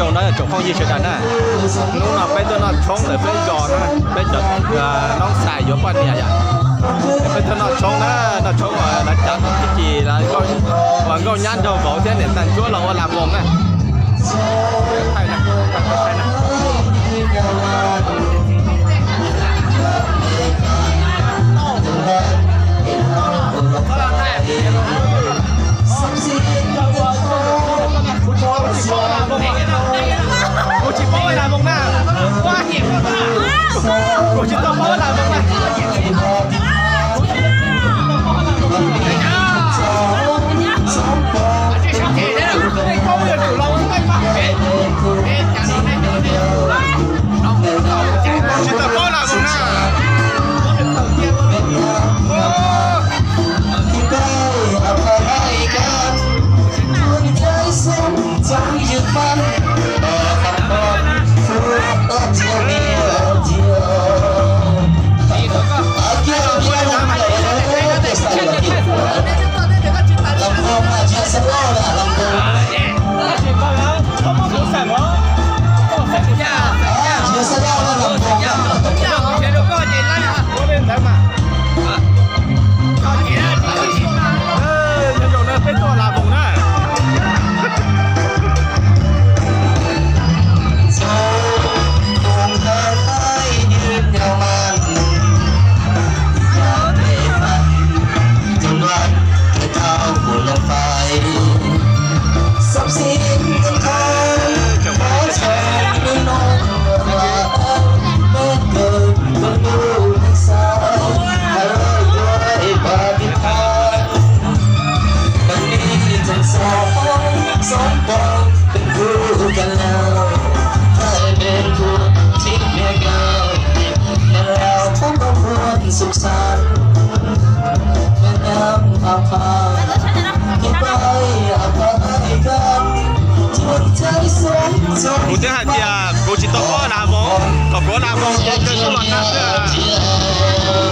Zoo no tsoom phooj ywg sawv daws na, hnub no peb tuaj noj tshoob ntawm peb zos na, peb cov noob xais yuav poj niam yom. Peb tuaj noj tshoob na, noj tshoob uas lawv cov no tib si uas nkauj nyab nraug vauv thiab niam tais ntsuab los ua las voos na. Kuv tsis paub las voos na. Kuv tsis tau paub las voos na. Kuv tsis tau paub las voos na. Peb tuaj las voos na. Kuv twb hais tias kuv tsis tau paub las voos, kom kuv las voos ces kawg tuaj los tag xwb.